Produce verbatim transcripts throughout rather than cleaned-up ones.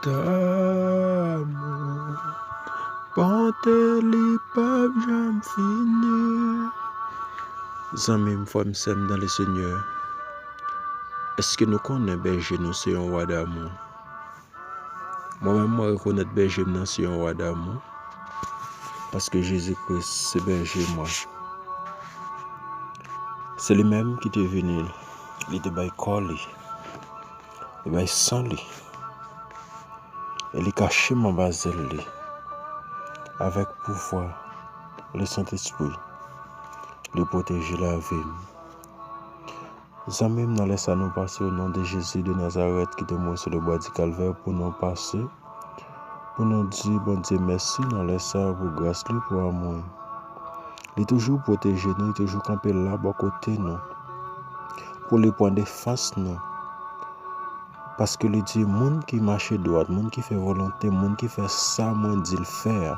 Damou, bonte li p ap janm fini. Zanmi m, frè m, sè m nan le Senyè, èske nou konnen bèje nou se yon wa damou? Mwen menm, mwen rekonèt bèje m nan se yon wa damou, paske Jezi Kris se bèje mwen. Se li menm ki te vini, li te bay kò li, li bay san li, e li kache m anba zèl li. Avèk pouvwa Lesentespri, li pwoteje lavi m. Zanmi m, nan lè sa nou pase o non de Jezi de Nazarèt ki te mouri sou lebwa di Kalvè pou nou pase, pou nou di Bondye mèsi nan lè sa pou gras li, pou amou li. Li toujou pwoteje nou, li toujou kanpe la bò kote nou, pou li pran defans nou. Paske li di, moun ki mache dwat, moun ki fè volonte, moun ki fè sa mwen di l fè a,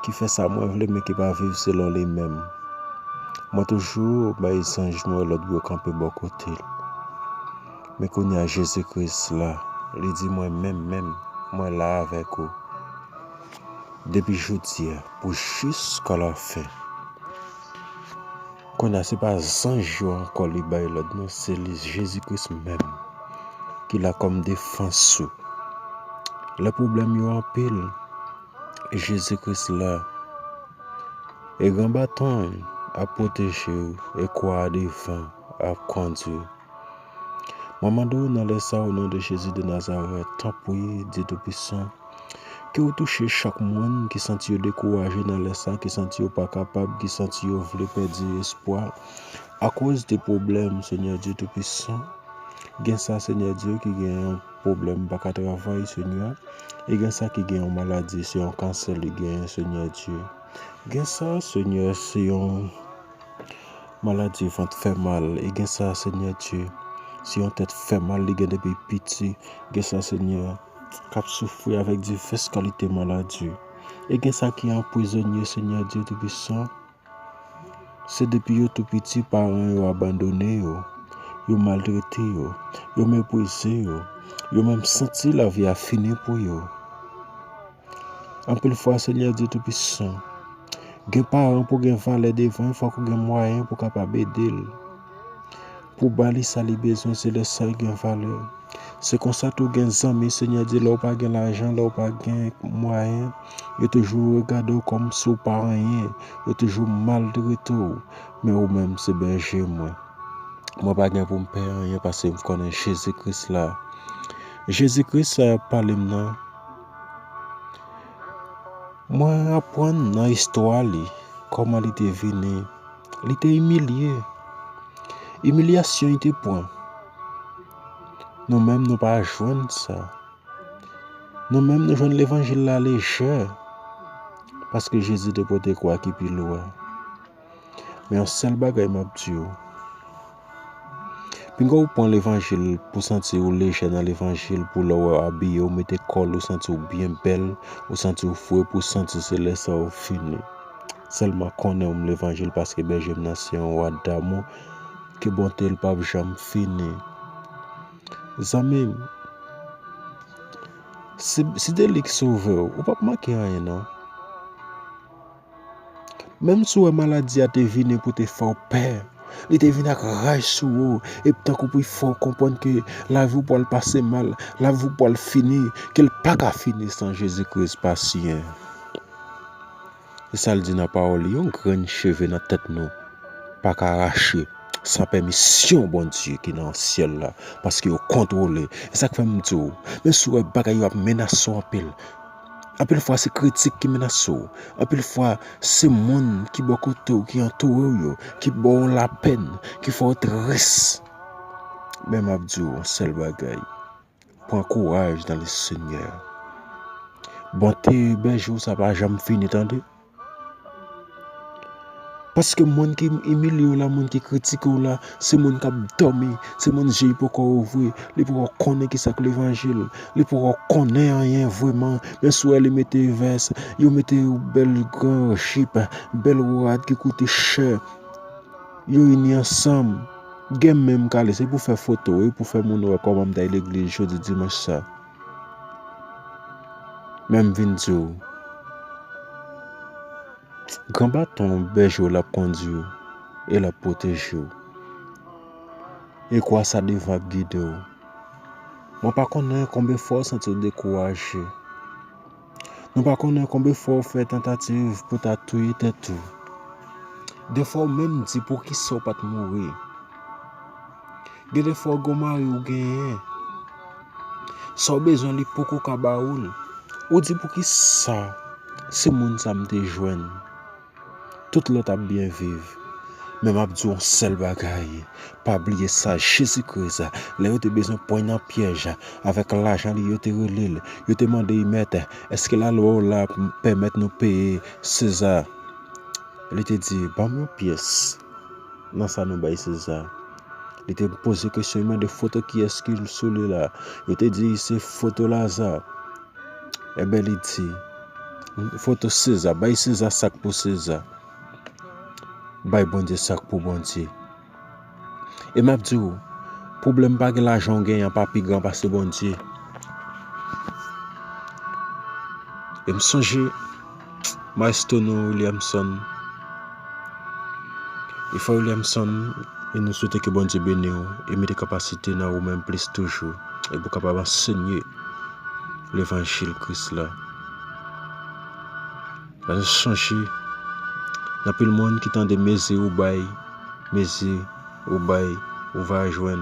ki fè sa mwen vle, men ki pa viv selon li menm. Mwen toujou bay zanj mwen lòd pou yo kanpe bò kote l. Men kounye a, Jezi Kris la, li di, mwen menm, menm, mwen la avèk ou. Depi jodi a, pou jiska lafen. Kounye a, se pa zanj yo ankò li bay lòd, non, se li, Jezi Kris menm, ki la kòm defans ou. Lè pwoblèm yo anpil, Jezi Kris la, e gran baton ap pwoteje w, e kwa a devan ap kondui w. Mwen mande w nan lè sa, o non de Jezi de Nazarèt, tanpri, Dye Toupisan, ke w touche chak moun ki santi yo dekouraje nan lè sa, ki santi yo pa kapab, ki santi yo vle pèdi espwa akoz de pwoblèm, Senyè Dye Toupisan. Gen sa, Senyè Dye, ki gen yon pwoblèm, pa ka travay, Senyè. E gen sa ki gen yon maladi, se yon kansè li genyen, Senyè Dye. Gen sa, Senyè, se yon maladi vant fè mal. E gen sa, Senyè Dye, se yon tèt fè mal li gen depi piti. Gen sa, Senyè, k ap soufri avèk divès kalite maladi. E gen sa ki anprizonye, Senyè Dye Toupisan. Se depi yo tou piti, paran yo abandone yo, yo maltrete yo, yo meprize yo, yo menm santi lavi a fini pou yo. Anpil fwa, Senyè Dye Toupisan, gen paran pou gen valè devan, fòk ou gen mwayen pou kapab ede l. Pou ba li sa li bezwen, se lè sa l gen valè. Se konsa tou gen zanmi, Senyè Dye, lè w pa gen lajan, lè w pa gen mwayen, yo toujou regade w kòm si w pa anyen, yo toujou maltrete w. Men ou menm, se bèje mwen. Mwen pa gen pou m pè anyen paske m konnen Jezi Kris la. Jezi Kris sa y ap pale m nan, mwen aprann nan istwa li kòman li te vini. Li te imilye. Imilyasyon li te pran. Nou menm, nou pa jwenn sa. Nou menm, nou jwenn levanjil la lejè, paske Jezi te pote kwa ki pi lou a. Men yon sèl bagay m ap di w. Pinga w pran levanjil pou santi w lejè nan levanjil, pou lè w abiye, w mete kòl, ou santi w byen bèl, ou santi w fre, pou santi se lè sa w fini. Sèlman konnen w m levanjil, paske bèje m nan se yon wa damou, ke bonte l p ap janm fini. Zanmi m, si, si de li k sove w, ou p ap manke anyen non. Menm si w wè maladi a te vini pou te fè w pè, li te vini ak raj sou ou, epi tankou pou l fè w konprann ke lavi w pral pase mal, lavi w pral fini, ke l pa ka fini san Jezi Kris pa siyen. Se sa l di nan pawòl li, yon grenn cheve nan tèt nou pa ka rache san pèmisyon Bondye ki nan syèl la, paske yo kontwole. E sa k fè m di w, menm si w wè bagay yo ap menase w anpil, anpil fwa se kritik ki menase w, anpil fwa se moun ki bò kote w, ki antoure w yo, ki ba w lapèn, ki fè w tris. Men m ap di w yon sèl bagay. Pran kouraj dans le Seigneur. Bonte bèje w sa pa janm fini, tande. Paske moun ki imilye w la, moun ki kritike w la, se moun k ap dòmi, se moun je l poko ouvri, li poko konnen kisa k levanjil, li poko konnen anyen vrèman. Men si w wè li mete vès, yo mete yon bèl gran jip, bèl rad ki koute chè. Yo ini ansanm. Gen menm k ale, se pou fè foto, wi, pou fè moun wè kòman m t al legliz jodi dimanch sa. Men m vin di w, gran baton bèje w l ap kondui w e l ap pwoteje w. E kwa sa devan ap gide w. Mwen pa konnen konbyen fwa w santi w dekouraje. Nou pa konnen konbyen fwa w fè tantativ pou ta touye tèt ou. Defwa w menm di poukisa w pa t mouri. Gen defwa w gen yon mari w genyen. Sa w bezwen li poko ka ba ou l. Ou di poukisa se moun sa m te jwenn. Tout lòt ap byen viv. Men m ap di w yon sèl bagay. Pa bliye sa, Jezi Kris, lè yo te bezwen pran nan pyèj, avèk lajan li yo te rele l, yo te mande l, Mèt, èske lalwa w la pèmèt nou peye Seza? Li te di, Ban m yon pyès nan sa nou bay Seza. Li te poze kesyon, li mande foto kiyès ki sou li la. Yo te di, Se foto Laza. Enben, li di, Foto Seza, bay Seza sa k pou Seza. Bay Bondye sa k pou Bondye. E m ap di w, pwoblèm pa gen, lajan w genyen an pa pi gran pase Bondye. E m sonje Maestro nou Williamson. E frè Williamson, e nou swete ke Bondye beni w e mete kapasite nan ou menm plis toujou, e pou w kapab ansenye levanjil Kris la. Paske sonje, gen anpil moun ki tande mezi ou bay, mezi ou bay, ou va jwenn.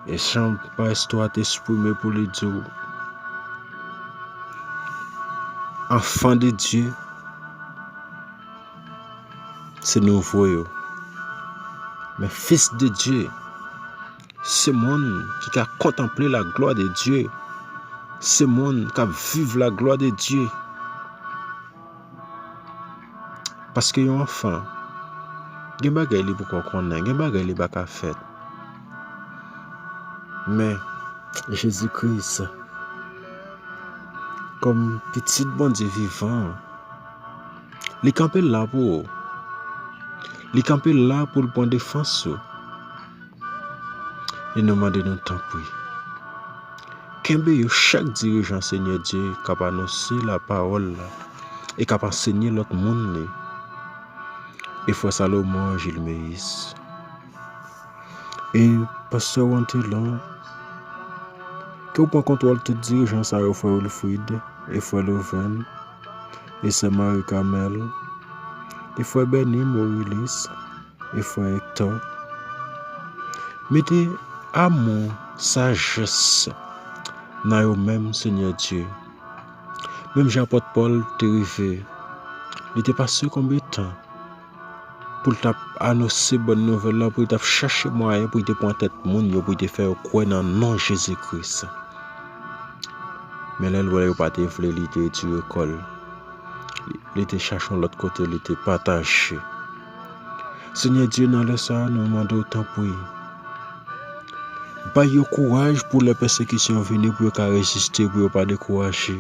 E jan Maestro a te eksprime pou li di w, Enfant de Dieu, se nouvo yo. Men Fils de Dieu, se moun ki ka kontanple la gloire de Dieu. Se moun k ap viv la gloire de Dieu. Paske yon anfan, gen bagay li poko konnen, gen bagay li pa ka fè. Men, Jezi Kris, kòm pitit Bondye vivan, li kanpe la pou ou. Li kanpe la pou l pran defans ou. E nou mande nou, tanpri, kenbe yo chak dirijan, Senyè Dye, k ap anonse lapawòl la e k ap ansenye lòt moun li. E frè Salomon Gilles Meyis. E pastè Wantelon, ke w pran kontwòl tout dirijan sa yo, frè Wilfrid, e frè Loven, e sè Marie Carmel, e frè Benny Morilis, e frè Hector. Mete amou, sajès nan yo menm, Senyè Dye. Menm jan apòt Pòl te rive, li te pase konbyen tan pou l t ap anonse bòn nouvèl la, pou li t ap chache mwayen pou li te pran tèt moun yo, pou li te fè yo kwè nan non Jezi Kris. Men lè l wè yo pa te vle, li te retire kò l. Li, li te chache yon lòt kote, li te pataje. Senyè Dye, nan lè sa a, nou mande w, tanpri, bay yo kouraj pou lè pèsekisyon vini, pou yo ka reziste, pou yo pa dekouraje.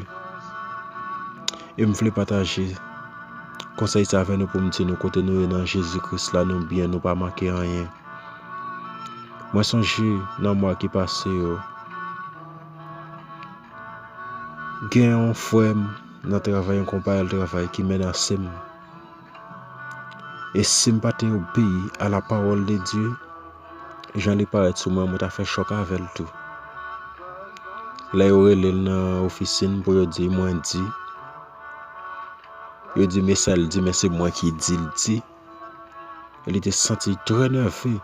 E m vle pataje konsèy sa avè nou pou m di nou kote nou ye nan Jezi Kris la, nou byen, nou pa manke anyen. Mwen sonje nan mwa ki pase yo, gen yon frè m nan travay, yon konpayèl travay ki menase m. E si m pa te obeyi a la parole de Dieu, jan li parèt sou mwen, mwen ta fè chòk avè l tou. Lè yo rele l nan ofisin pou yo di mwen di, yo di men sa l di, men se mwen ki di l di. Li te santi l trè nève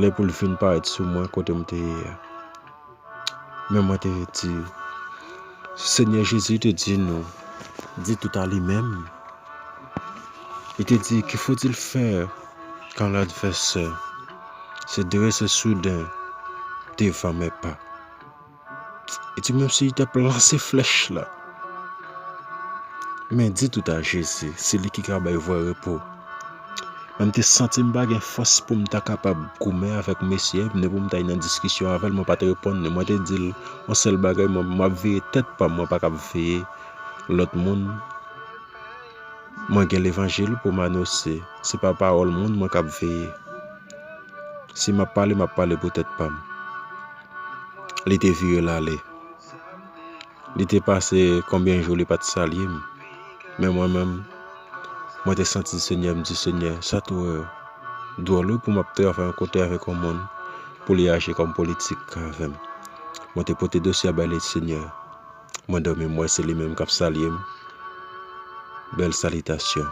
lè pou l vin parèt sou mwen kote m te ye a. Men mwen te di, Senyè Jezi te di nou, dit tout à lui-même. Li te di, que faut-il faire quand l'adversaire se dresse soudain devant mes pas? Li di, menm si li t ap lanse flèch la, men di tout a Jezi, se li ki ka bay vrè repo. Mwen, m te santi m pa gen fòs pou m ta kapab goumen avèk mesye a, ni pou m ta al nan diskisyon avè l, mwen pa t reponn li. Mwen te di l yon sèl bagay, mwen, m ap veye tèt pa m, mwen pa kab veye lòt moun. Mwen gen levanjil pou m anonse, se pa pawòl moun mwen k ap veye. Si m ap pale, m ap pale pou tèt pa m. Li te vire l ale. Li te pase konbyen jou li pa t salye m. Men mwen menm, mwen te santi Senyè, m di, Senyè, sa twò dwòl wi pou m ap travay yon kote avèk yon moun pou li aji kòm politik avè m. Mwen te pote dosye a bay li, Senyè. Mwen dòmi, m wè se li menm k ap salye m. Bèl salitasyon.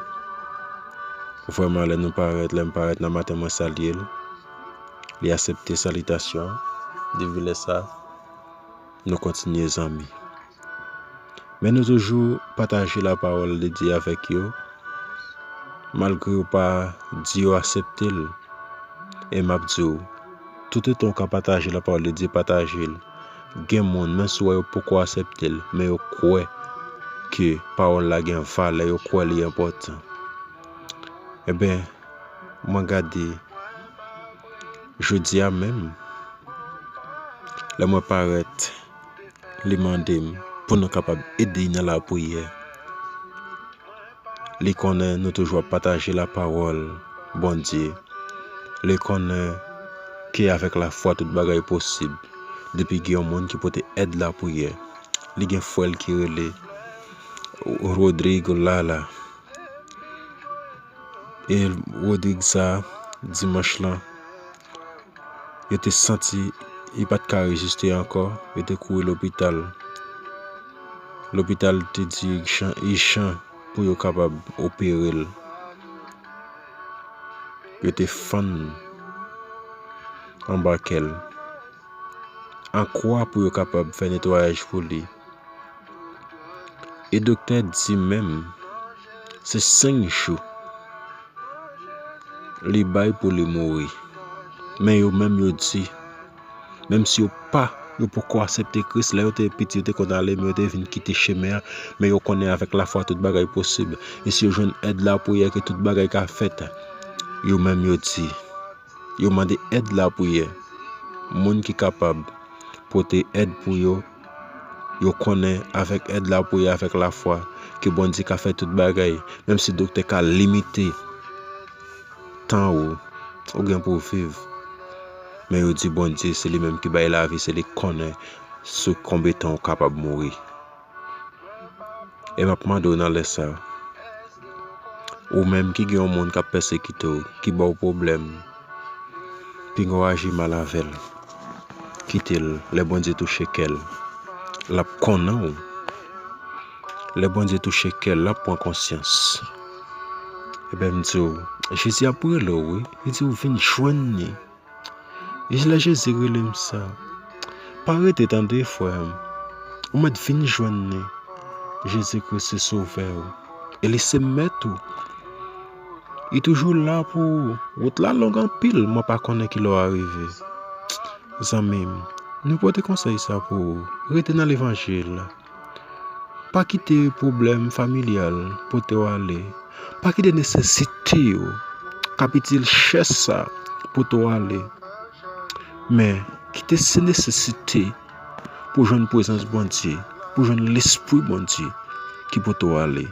Vrèman, lè nou parèt, lè m parèt nan maten, mwen salye l. Li aksepte salitasyon an. Depi lè sa, nou kontinye zanmi. Men nou toujou pataje lapawòl de Dye avèk yo, malgre yo pa di yo aksepte l. E m ap di w, toutotan w ka pataje lapawòl de Dye, pataje l. Gen moun, menm si w wè yo poko aksepte l, men yo kwè ke pawòl la gen valè, yo kwè li enpòtan. Enben, mwen gade, jodi a menm, lè mwen parèt, li mande m pou nou kapab ede l nan lapriyè. Li konnen nou toujou ap pataje lapawòl Bondye. Li konnen ke avèk lafwa tout bagay posib. Depi gen yon moun ki pote èd lapriyè. Li gen frè l ki rele Rodrigo Lala. E Rodrigue sa, dimanch lan, yo te santi li pa t ka reziste ankò, yo te kouri lopital. Lopital te di ijan, ijan pou yo kapab opere l. Yo te fann anba kè l an kwa pou yo kapab fè netwayaj pou li. E doktè di menm, se senk jou li bay pou li mouri. Men yo menm yo di, menm si yo pa, yo poko aksepte Kris, lè yo te piti, yo te konn ale, men yo te vin kite chemen an, men yo konnen avèk lafwa tout bagay posib. E si yo jwenn èd lapriyè ke tout bagay ka fèt, yo menm yo di, yo mande èd lapriyè. Moun ki kapab pote èd pou yo, yo konnen avèk èd lapriyè, avèk lafwa, ke Bondye ka fè tout bagay, menm si doktè ka limite tan ou, ou gen pou w viv. Men yo di Bondye, se li menm ki bay lavi, se li k konnen sou konbyen tan w kapab mouri. E m ap mande w nan lè sa, ou menm ki gen yon moun k ap pèsekite w, ki ba w pwoblèm, pinga w aji mal avè l. Kite l, lè Bondye touche kè l, l ap konnen w. Lè Bondye touche kè l, l ap pran konsyans. Ebyen, m di w, Jezi ap rele w, wi. Li di w vin jwenn li. E lè Jezi rele m sa, pa rete tande, frè m. Ou mèt vin jwenn li. Jezi Kris se Sovè w. E li se Mèt ou. Li toujou la pou ou. Wout la long anpil, mwen pa konnen kilè w a rive. Zanmi m, nou pote konsèy sa pou ou. Rete nan levanjil. Pa kite pwoblèm familyal pote w ale. Pa kite nesesite yo k ap itil chè sa pote w ale. Men, kite se nesesite pou jwenn prezans Bondye, pou jwenn Lespri Bondye ki pote w ale.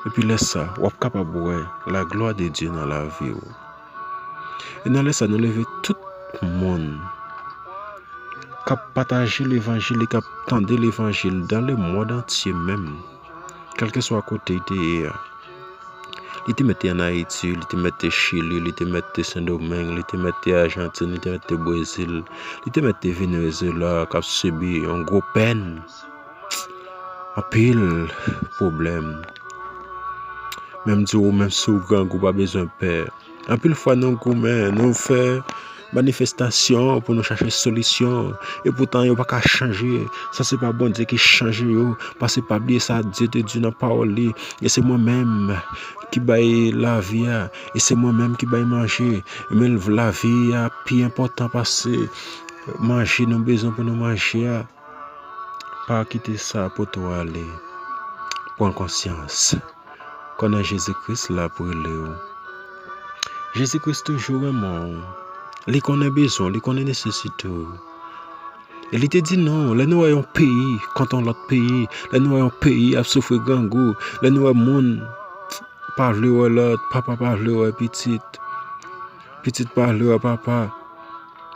Epi lè sa, w ap kapab wè la gloire de Dieu nan lavi w. E nan lè sa, nou leve tout moun k ap pataje levanjil e k ap tande levanjil dans le monde entier menm, kèlkeswa kote l te ye a. Li te mèt te ann Ayiti, li te mèt te Chili, li te mèt te Sendomeng, li te mèt te Ajantin, li te mèt te Brezil, li te mèt te Venezuela, k ap sibi yon gwo pèn, anpil pwoblèm. Men m di w, menm si w grangou, pa bezwen pè. Anpil fwa nou goumen, nou fè manifestasyon pou nou chache solisyon, epoutan yo pa ka chanje. Sa se pa Bondye ki chanje yo, paske pa bliye sa Dye te di nan pawòl li, e se mwen menm ki bay lavi a, e se mwen menm ki bay manje. Men lavi a pi enpòtan pase manje nou bezwen pou nou manje a. Pa kite sa pote w ale. Pran konsyans. Konnen Jezi Kris la pou rele w. Jezi Kris toujou renmen w. Li konnen bezwen w, li konnen nesesite w. E li te di nou, lè nou wè yon peyi kont yon lòt peyi, lè nou wè yon peyi ap soufri grangou, lè nou wè moun pa vle wè lòt, papa pa vle wè pitit, pitit pa vle wè papa,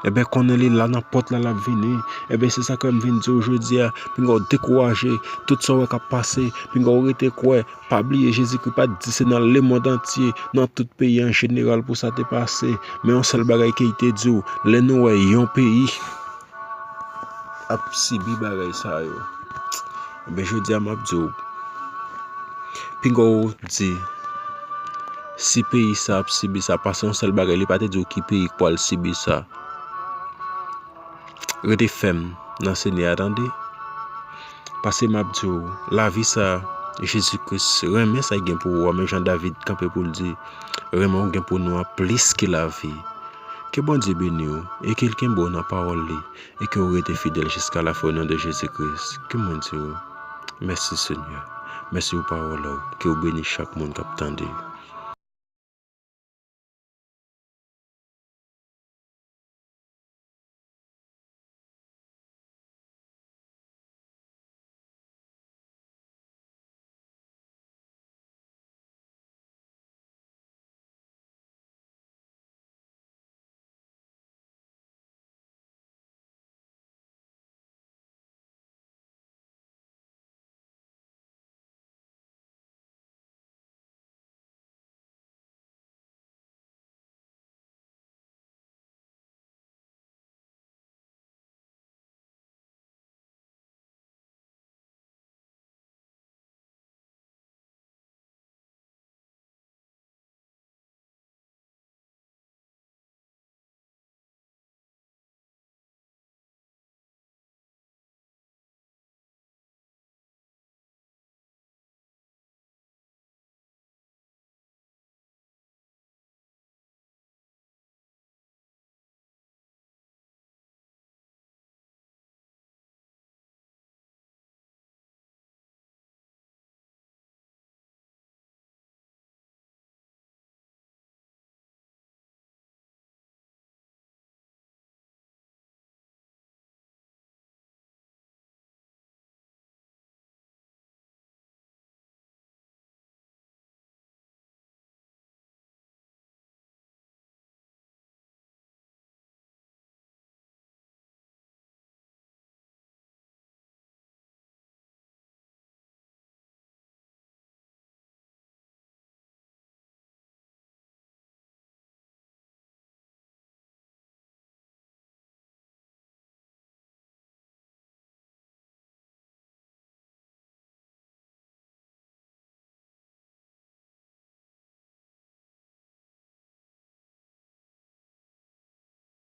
Ebyen, konnen li la nan pòt la, l ap vini. Ebyen, se sa ke m vin di w jodi a. Pinga w dekouraje, tout sa w wè k ap pase, pinga w rete kwè. Pa bliye, Jezikri pa t di se nan lemonn antye, nan tout peyi an jeneral pou sa te pase. Men yon sèl bagay ke l te di w, lè nou wè yon peyi ap sibi bagay sa yo, ebyen, jodi a, m ap di w, pinga w di, si peyi sa ap sibi sa, pase yon sèl bagay, li pa te di w ki peyi k pral sibi sa. Rete fèm nan Senyè a, tande. Pase m ap di w, lavi sa, Jezi Kris renmen sa l gen pou ou a, men jan David kanpe pou l di, renmen w gen pou nou an plis ke lavi. Ke Bondye beni w e ke l kenbe w nan pawòl li e ke w rete fidèl jiska lafen o non de Jezi Kris. Ke mwen di w, mèsi Senyè. Mèsi pou pawòl ou. Ke w beni chak moun k ap tande.